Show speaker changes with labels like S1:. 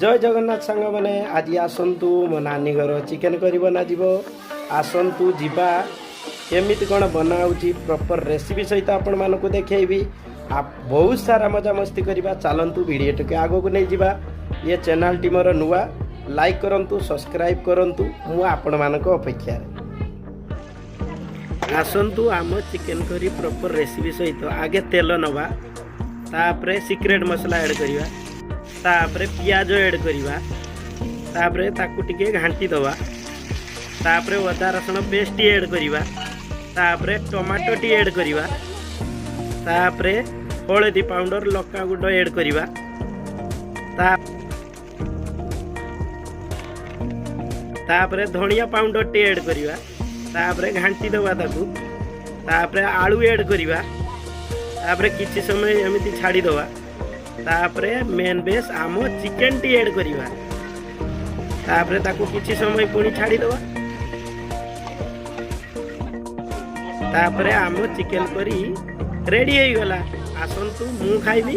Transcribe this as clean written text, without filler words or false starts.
S1: ଜୟ ଜଗନ୍ନାଥ ସାଙ୍ଗମାନେ। ଆଜି ଆସନ୍ତୁ, ମୋ ନାନୀ ଘର ଚିକେନ୍ କରି ବନାଯିବ। ଆସନ୍ତୁ ଯିବା, କେମିତି କ'ଣ ବନା ହେଉଛି ପ୍ରପର୍ ରେସିପି ସହିତ ଆପଣମାନଙ୍କୁ ଦେଖେଇବି। ବହୁତ ସାରା ମଜାମସ୍ତି କରିବା। ଚାଲନ୍ତୁ, ଭିଡ଼ିଓ ଟିକେ ଆଗକୁ ନେଇଯିବା। ଇଏ ଚ୍ୟାନେଲ୍ଟି ମୋର ନୂଆ, ଲାଇକ୍ କରନ୍ତୁ, ସବସ୍କ୍ରାଇବ୍ କରନ୍ତୁ। ମୁଁ ଆପଣମାନଙ୍କ ଅପେକ୍ଷାରେ। ଆସନ୍ତୁ, ଆମ ଚିକେନ୍ କରି ପ୍ରପର୍ ରେସିପି ସହିତ। ଆଗେ ତେଲ ନେବା, ତାପରେ ସିକ୍ରେଟ୍ ମସଲା ଆଡ଼୍ କରିବା, ତାପରେ ପିଆଜ ଆଡ଼୍ କରିବା, ତାପରେ ତାକୁ ଟିକେ ଘାଣ୍ଟି ଦେବା, ତାପରେ ଅଦା ରସୁଣ ପେଷ୍ଟ ଆଡ଼୍ କରିବା, ତାପରେ ଟମାଟୋଟି ଆଡ଼୍ କରିବା, ତାପରେ ହଳଦୀ ପାଉଡ଼ର, ଲଙ୍କା ଗୁଣ୍ଡ ଆଡ଼୍ କରିବା, ତାପରେ ଧନିଆ ପାଉଡ଼ରଟି ଆଡ଼୍ କରିବା, ତାପରେ ଘାଣ୍ଟି ଦେବା ତାକୁ, ତାପରେ ଆଳୁ ଆଡ଼୍ କରିବା, ତାପରେ କିଛି ସମୟ ଏମିତି ଛାଡ଼ିଦେବା, ତାପରେ ମେନ୍ ବେସ୍ ଆମ ଚିକେନଟି ଆଡ଼୍ କରିବା, ତାପରେ ତାକୁ କିଛି ସମୟ ପୁଣି ଛାଡ଼ିଦେବା। ତାପରେ ଆମ ଚିକେନ କରି ରେଡ଼ି ହେଇଗଲା। ଆସନ୍ତୁ, ମୁଁ ଖାଇବି।